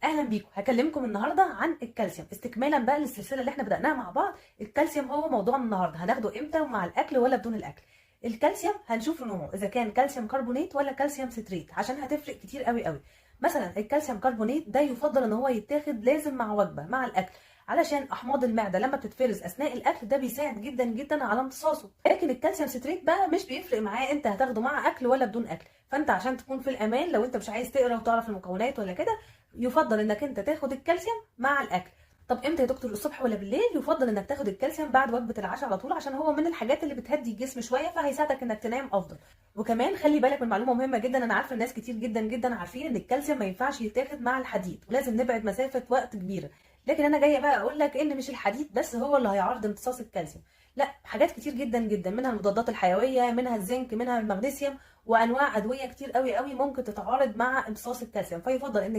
اهلا بيكم. هكلمكم النهارده عن الكالسيوم استكمالا بقى للسلسلة اللي احنا بدأناها مع بعض. الكالسيوم هو موضوعنا النهارده، هناخده امتى ومع الاكل ولا بدون الاكل؟ الكالسيوم هنشوف نوعه اذا كان calcium carbonate ولا calcium citrate، عشان هتفرق كتير قوي قوي. مثلا ال calcium carbonate ده يفضل ان هو يتاخد لازم مع وجبة مع الاكل، علشان احماض المعدة لما بتتفرز اثناء الاكل ده بيساعد جدا جدا على امتصاصه. لكن ال calcium citrate بقى مش بيفرق معاه انت هتاخده مع اكل ولا بدون اكل، فانت عشان تكون في الامان لو انت مش عايز تقرا وتعرف المكونات ولا كده، يفضل انك انت تاخد الكالسيوم مع الاكل. طب امتى يا دكتور، الصبح ولا بالليل؟ يفضل انك تاخد الكالسيوم بعد وجبة العشاء على طول، عشان هو من الحاجات اللي بتهدي الجسم شوية، فهيساعدك انك تنام افضل. وكمان خلي بالك من معلومة مهمة جدا، انا عارفه الناس كتير جدا جدا عارفين ان الكالسيوم ما ينفعش يتاخد مع الحديد ولازم نبعد مسافة وقت كبيرة، لكن انا جاية بقى اقول لك ان مش الحديد بس هو اللي هيعرض امتصاص الكالسيوم، لا، حاجات كتير جدا جدا، منها المضادات الحيوية، منها الزنك، منها المغنيسيوم، وانواع ادوية كتير قوي قوي ممكن تتعارض مع امتصاص الكالسيوم. فيفضل ان